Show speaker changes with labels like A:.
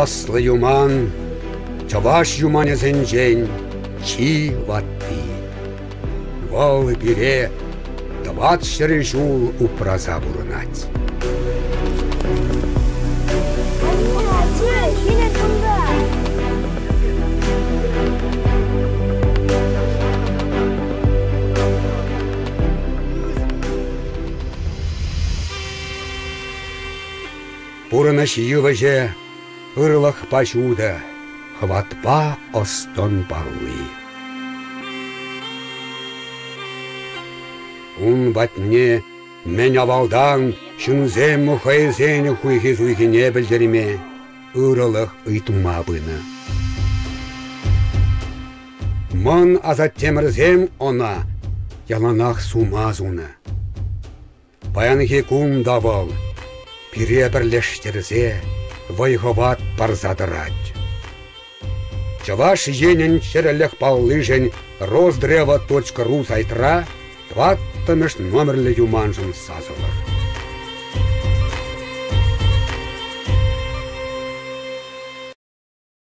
A: Аслӑ Юман чӑваш юманӗсенчен чи ватти. Вӑл пире 400 ҫул упраса пурӑнать.
B: Атте, килӗр кунта!
A: Пурӑнӑҫ йывӑҫӗ ырлӑхпа ҫутӑ, хӑватпа ӑс-тӑн палли. Ун патне мӗн авалтан ҫынсем хӑйсен хуйхи-суйхине пӗлтерме, ырӑлӑх ыйтма пынӑ. Мӑн асаттемӗрсем ӑна яланах сума сунӑ. Паянхи кун та вӑл пире пӗрлештерсе вӑй-хӑват парса тӑрать. Чӑваш Енӗн чӗрӗлӗх паллишӗн Роздрево.ру сайтра тӑваттӑмӗш номерлӗ юманшӑн сасӑлӑр.